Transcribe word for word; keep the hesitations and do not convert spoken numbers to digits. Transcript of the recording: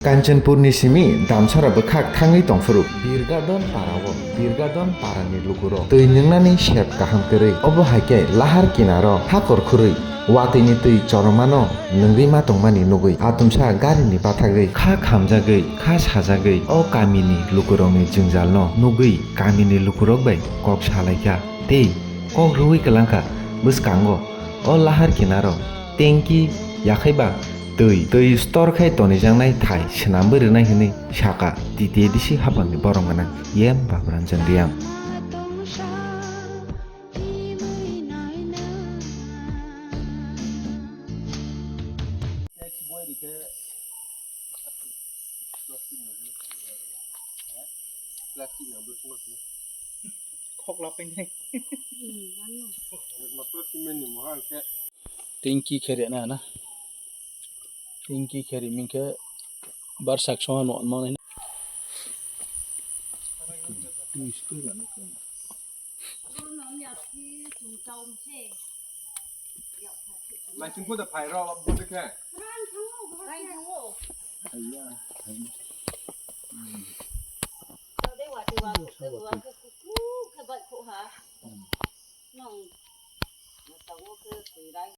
Kanchanpurni simi Damsara bwkhak thangwi tongphuru Birgadon parao, Birgadon parani lukurok twi nwngnani sep kaham kwrwi. Obo hai khe lahar kinaro hakor khurwi watwini twi choromano nungwi ma tongmani nugwi atumsa garini bathagwi kha khamjagwi kha sajagwi o kamini lukurokni jwngjalno nugwi kamini lukurok bai kok salaikha tei kok rwui kwlangkha bwskango o lahar kinaro tengki yakhaiba twi twi stor khai tonijaknai thai swnamwi rwnai hwnwi sakha T T A D C haphangni borok gwnang E M Baburanjan Reang. Khok lapeng nai. Tingki khere na na. Tingki khere mingke barsak song no manai. Laising photo phai rw bo de khe.